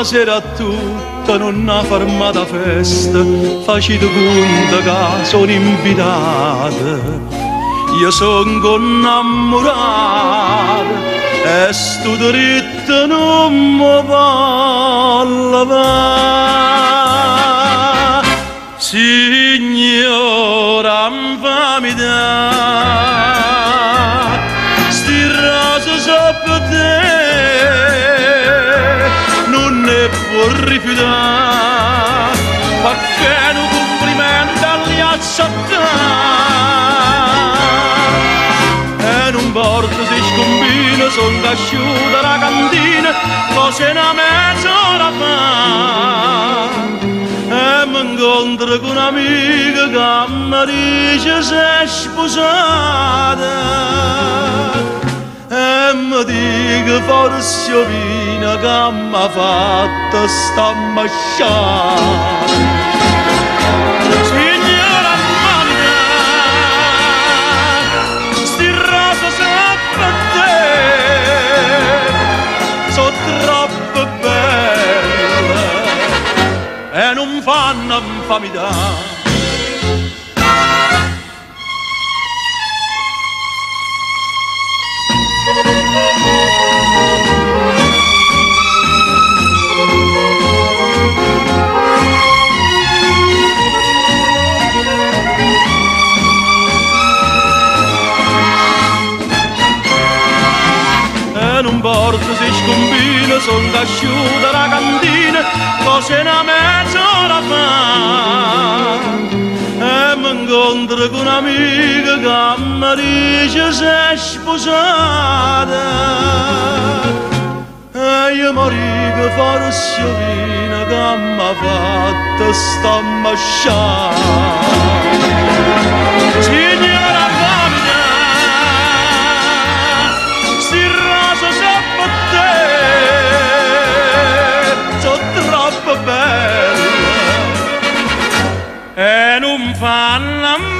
Buonasera a tutti, nun 'a fermata festa, facite conto ca sono invitato. Io songo 'nnammurato e stu diritto nun m' po' levà. Signora 'nfamità, sti rose so' pe' te, nun 'e può rifiutà, pecché nu cumplimento l'hê accettà. E nun 'mporta si scumbino, songo asciuto d' 'a cantina, cosa 'e na mezz'ora fa. E m'incontro cu n'amico ca me dice s'è sposata. E me dico forse 'o vino ca m'ha fatto sta 'mmasciata. Signora 'nfamità, sti rose so' pe' te, so' troppo belle e nun fanno 'nfamità. E nun 'mporta si scumbino, songo asciuto d' 'a cantina, cosa 'e na mezz'ora fa. E m'incontro cu n'amico ca me dice s'è sposata. E io mo dico forse 'o vino ca m'ha fatto sta 'mmasciata. Signora 'nfamità, sti rose so' pe' te, so' troppo belle e nun fanno.